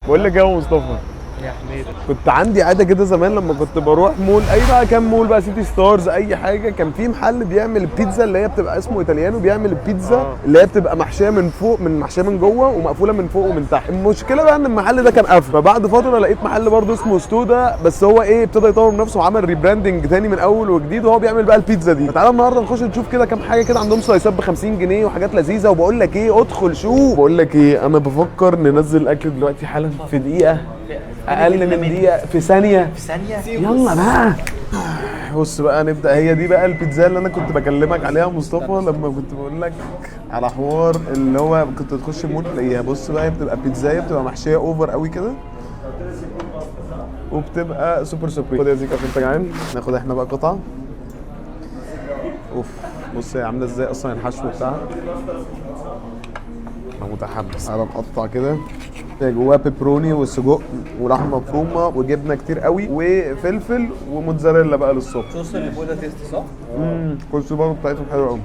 بقول لك ايه يا مصطفى، يا حميده، كنت عندي عادة كده زمان لما كنت بروح مول، اي بقى كام مول بقى، سيتي ستارز، اي حاجة، كان في محل بيعمل بيتزا اللي هي بتبقى اسمه ايطاليانو، بيعمل البيتزا اللي هي بتبقى محشيه من فوق، من محشيه من جوه ومقفوله من فوق ومن تحت. المشكلة بقى ان المحل ده كان قافل، فبعد فترة لقيت محل برضه اسمه ستودا، بس هو ايه ابتدى يطور من نفسه وعمل rebranding تاني من اول وجديد، وهو بيعمل بقى البيتزا دي. فتعالى النهارده نخش نشوف كده كام حاجة كده، عندهم slice ات ب 50 جنيه وحاجات لذيذة. وبقول لك ايه، ادخل شوف. بقول لك ايه، انا بفكر ننزل الاكل دلوقتي حالا في دقيقة، اقل من دقيقة، في ثانية، في ثانية. يلا بقى. بص بقى نبدا، هي دي بقى البيتزا اللي انا كنت بكلمك عليها يا مصطفى لما كنت بقول لك على حوار اللي هو كنت تخش المول تلاقيها. بص بقى، هي بتبقى بيتزايه بتبقى محشيه over قوي كده، وبتبقى super supreme. خد يا زيك عشان انت جعان، ناخد احنا بقى قطعه. اوف، بص هي عامله ازاي اصلا الحشو بتاعها. انا متحمس. انا مقطع كده، هي جواها بيبروني وسجق ولحمه مفرومه وجبنه كتير قوي وفلفل وموتزاريلا بقى للصبح. صوص اللي فوق ده tasty صح؟ كل برضه بتاعتهم حلوة قوي.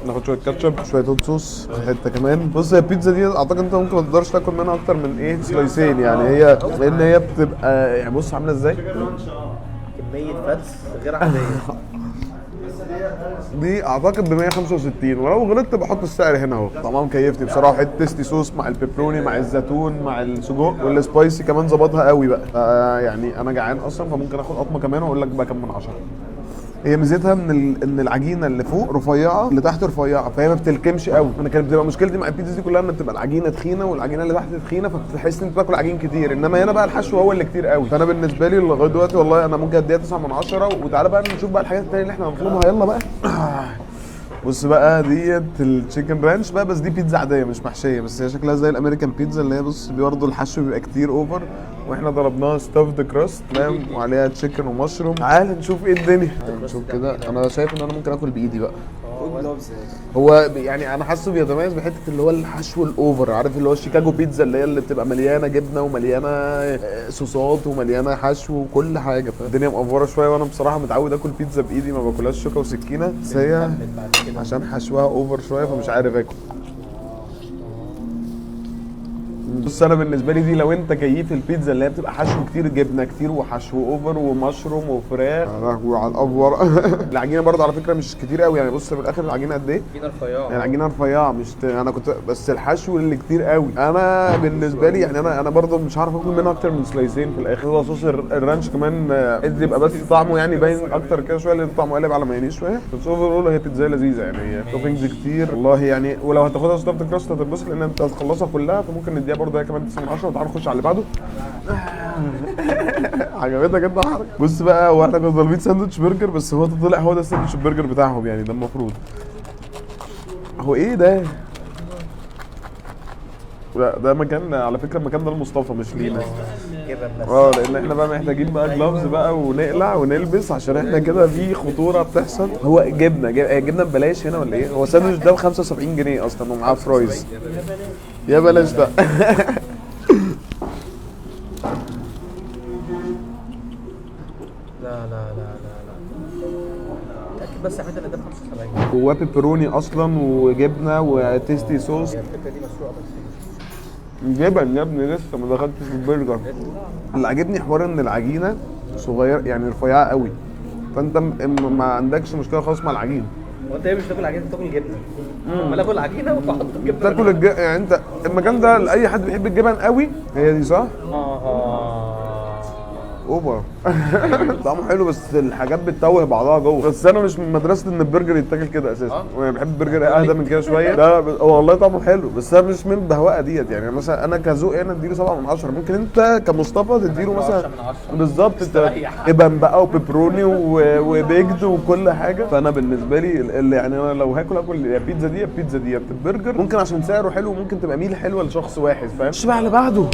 ناخد شوية كاتشب، شوية hot sauce، حتة كمان. بص هي البيتزا دي اعتقد انت ممكن ما تقدرش تاكل منها اكتر من ايه slice ين يعني، هي لان هي بتبقى يعني بص عامله ازاي، كمية fats غير عادية. دي اعتقد ب 165، ولو غلطت بحط السعر هنا اهو. طعمها مكيفني بصراحة، حتة tasty sauce مع البيبروني مع الزيتون مع السجق وال spicy كمان ظبطها قوي بقى. يعني انا جعان اصلا، فممكن اخد قطمه كمان واقول لك بقى كام من 10. هي ميزتها ان العجينة اللي فوق رفيعة، اللي تحت رفيعة، فهي ما بتلكمش قوي. انا كانت بتبقى مشكلتي مع البيتزا دي كلها ان بتبقى العجينة تخينة والعجينه اللي تحت تخينة، فبتحس ان انت بتاكل عجين كتير. انما هنا بقى الحشو هو اللي كتير قوي. فانا بالنسبة لي لغاية دلوقتي والله انا ممكن اديها 9 من 10. وتعالى بقى نشوف بقى الحاجات التانية اللي احنا هنطلبها. يلا بقى. بص بقى ديت ال chicken ranch بقى، بس دي بيتزا عادية مش محشيه، بس هي شكلها زي ال American pizza اللي هي بص برضه الحشو بيبقى كتير over، واحنا طلبناها stuffed crust تمام، وعليها chicken و mushroom. تعال نشوف ايه الدنيا، نشوف كده. انا شايف ان انا ممكن اكل بايدي بقى. هو يعني انا حاسه بيتميز بحته اللي هو الحشو ال over، عارف اللي هو ال Chicago pizza اللي هي اللي بتبقى مليانة جبنه ومليانة صوصات ومليانة حشو وكل حاجة، فالدنيا مقفوره شوية. وانا بصراحة متعود اكل بيتزا بايدي، ما باكلهاش شوكه وسكينة، بس هي عشان حشوها over شوية فمش عارف اكل. بص انا بالنسبة لي دي لو انت كيف البيتزا اللي هي بتبقى حشو كتير، جبنه كتير وحشو over و mushroom وفراخ، يا لهوي على الافور. العجينة برضه على فكرة مش كتير قوي يعني، بص في الاخر العجينة قد ايه؟ عجينه رفيعة. يعني العجينة رفيعة مش انا كنت بس الحشو اللي كتير قوي. انا بالنسبة لي يعني انا برضه مش عارف اكل منها اكتر من slice ين في الاخر. هو صوص ال ranch كمان عايز يبقى بس طعمه يعني باين اكتر كده شوية، لان طعمه قلب على مايونيز شوية. بس overall هي بيتزا لذيذة يعني، هي toppings كتير والله يعني. ولو هتاخدها stuffed crust هتتبسط لان انت هتخلصها كلها، فممكن نديها برضه هي كمان 9 من 10. وتعالى نخش على اللي بعده. عجبتك انت الحركة. بص بقى، هو احنا كنا طالبين ساندوتش برجر، بس هو طلع هو ده الساندوتش برجر بتاعهم يعني، ده المفروض. هو ايه ده؟ لا ده مكان على فكرة، المكان ده لمصطفى مش لينا. جبن بس. لان احنا بقى محتاجين بقى gloves بقى ونقلع ونلبس، عشان احنا كده في خطورة بتحصل. هو جبنه ببلاش هنا ولا ايه؟ هو الساندوتش ده ب 75 جنيه اصلا ومعاه fries. يا بلاش ده. لا لا لا لا لا، متأكد بس يا حميد ان ده ب 75؟ جواه بيبروني اصلا وجبنه و tasty sauce. هي الفكرة دي مسروقه بس. جبن يا ابني، لسه ما دخلتش في البرجر. اللي عاجبني حوار ان العجينة صغير يعني رفيعة قوي، فانت ما عندكش مشكلة خالص مع العجينة. هو انت ايه مش تاكل عجينه، تاكل جبنه؟ امال اكل عجينه واحط الجبنة. تاكل يعني انت المكان ده لاي حد بيحب الجبن قوي. هي دي صح؟ over. طعمه حلو بس الحاجات بتتوه بعضها جوه. بس انا مش من مدرسه ان البرجر يتاكل كده اساسا، انا بحب البرجر اهدى من كده شوية. لا هو والله طعمه حلو، بس انا مش من البهوقه ديت يعني. مثلا انا كذوقي انا اديله 7 من 10، ممكن انت كمصطفى تديله مثلا 10 من 10. بالظبط. انت مستريح. جبن بقى وبيبروني و baked وكل حاجة. فانا بالنسبة لي يعني انا لو هاكل اكل يا بيتزا دي يا بيتزا دي. البرجر ممكن عشان سعره حلو ممكن تبقى meal حلوة لشخص واحد، فاهم؟ مش بقى اللي بعده.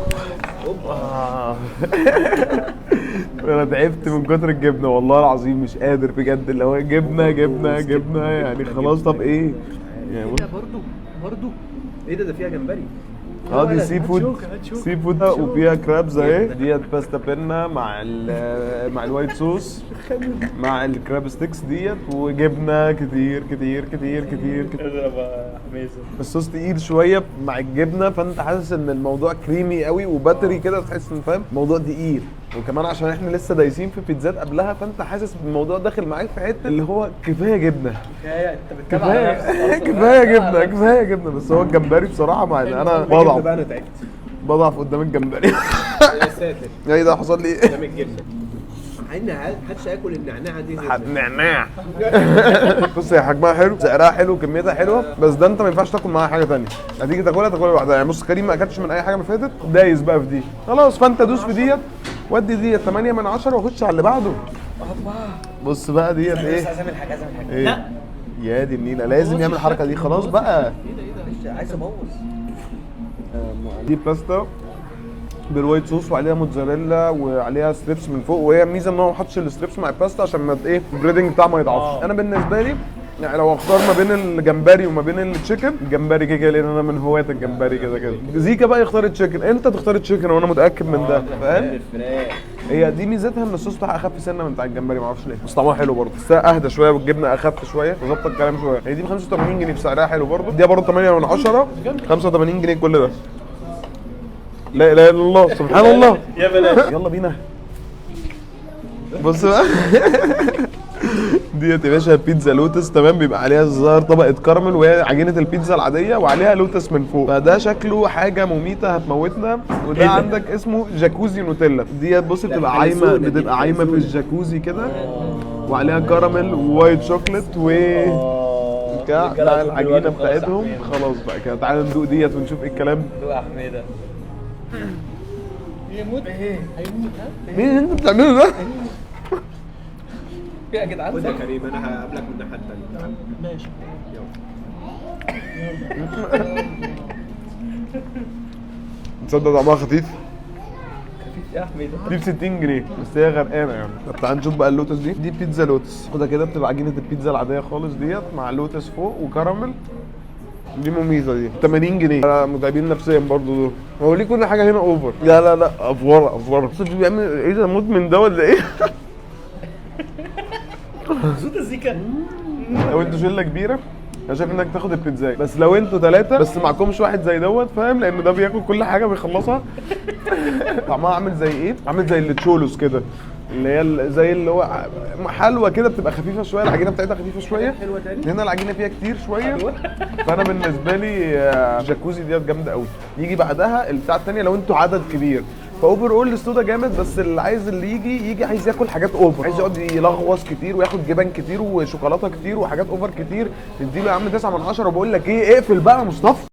انا تعبت من كتر الجبنة والله العظيم، مش قادر بجد، اللي هو جبنه جبنه جبنه يعني خلاص. طب ايه يعني؟ ايه ده برضو؟ برضو ايه ده؟ ده فيها جمبري. اه دي seafood، seafood وفيها crabs اهي. ديت باستا بينا مع ال white sauce مع ال crab sticks ديت، وجبنه كتير كتير كتير كتير كتير. اضرب يا حميزه. الصوص تقيل شوية مع الجبنه، فانت حاسس ان الموضوع كريمي قوي و buttery كده، تحس ان فاهم الموضوع تقيل. وكمان عشان احنا لسه دايسين في بيتزات قبلها، فانت حاسس بالموضوع داخل معاك في حتة اللي هو كفاية جبنه، كفاية، انت بتتابع على نفسك كفاية أصلاً. كفاية جبنه، كفاية جبنه. بس هو الجمبري بصراحة مع ان انا بضعف بقى، انا تعبت. بضعف قدام الجمبري. يا ساتر. ايه ده؟ حصل لي ايه؟ قدام الجبنة، مع ان محدش هياكل النعناعه دي غير نعناع. بص، هي حجمها حلو، سعرها حلو، كميتها حلوه، بس ده انت ما ينفعش تاكل معاها حاجة ثانية. هتيجي تاكلها تاكلها لوحدها يعني. بص، كريم ما اكلش من اي حاجة ما فاتت، دايس بقى في دي خلاص. فانت دوس في ديت، ودي ديت 8 من 10 وخش على اللي بعده. بص بقى ديت بس ايه؟ عايز اعمل حاجه، عايز اعمل حاجه. ايه؟ لا يا دي النيله، لازم يعمل الحركة دي. خلاص بقى. معلش، عايز ابوظ. دي باستا بال white sauce وعليها موتزاريلا وعليها strips من فوق، وهي الميزة ان هو ما حطش ال strips مع الباستا عشان ما ايه ال breading بتاعه ما يضعفش. انا بالنسبة لي يعني لو اختار ما بين الجمبري وما بين ال chicken، الجمبري كده كده، لان انا من هواة الجمبري كده كده. زيكا بقى يختار ال chicken، انت تختار ال chicken وانا متاكد من ده، فاهم؟ الفراخ. هي دي ميزتها ان الصوص بتاعها اخف سنة من بتاع الجمبري، معرفش ليه، بس طعمها حلو برضه، بس اهدى شوية والجبنه اخف شويه وظبط الكلام شويه. هي دي ب 85 جنيه، بسعرها حلو برضه. دي برضه 8 من 10، 85 جنيه كل ده. لا اله الا الله، سبحان الله. يا بلاش. يلا بينا. بص بقى ديت يا باشا بيتزا لوتس، تمام؟ بيبقى عليها الزهر طبقه كراميل، وهي عجينه البيتزا العادية وعليها لوتس من فوق، فده شكله حاجة مميته هتموتنا. وده إيه ده؟ عندك اسمه جاكوزي نوتيلا. ديت بص بتبقى عايمه، حلزونة دي، بتبقى عايمه في حلزونة. الجاكوزي كده، وعليها كراميل و white chocolate و بتاع العجينة بتاعتهم. خلاص بقى كده، تعالى ندوق ديت ونشوف ايه الكلام. دوق يا حميده. يموت، هيموت ها. مين اللي انت بتعمله ده؟ يا جدعان. خد يا كريم، انا هقابلك من الناحية الثانية، تعال. ماشي. يلا. تصدق طعمها خفيف؟ خفيف يا حميده. دي ب 60 جنيه، بس هي غرقانة يعني. طب تعال نشوف بقى اللوتس دي. دي بيتزا لوتس، خدها كده، بتبقى عجينه البيتزا العادية خالص ديت مع لوتس فوق وكراميل. دي مميزة، دي 80 جنيه. متعبين نفسيا برضو دول. هو ليه كل حاجة هنا over؟ لا لا لا، افوره افوره. بس بيعمل ايه ده؟ مدمن ده ولا ايه؟ صوت الزيكا. لو انتوا شله كبيرة انا شايف انك تاخد البيتزا، بس لو انتوا ثلاثة بس معكمش واحد زي دوت، فاهم؟ لان ده بياكل كل حاجة بيخلصها. طعمها عامل زي ايه؟ عامل زي التشولوس كده، اللي هي زي اللي هو حلوة كده، بتبقى خفيفة شويه، العجينة بتاعتها خفيفة شويه. حلوة تاني. هنا العجينة فيها كتير شويه. فانا بالنسبة لي جاكوزي ديت جامدة قوي. يجي بعدها البتاع التانية لو انتوا عدد كبير. ف overall السودا جامد، بس اللي عايز اللي يجي يجي عايز ياكل حاجات over، عايز يقعد يلغوص كتير وياخد جبن كتير وشوكولاته كتير وحاجات over كتير، تديله يا عم 9 من 10. وبقول لك ايه، اقفل بقى يا مصطفى.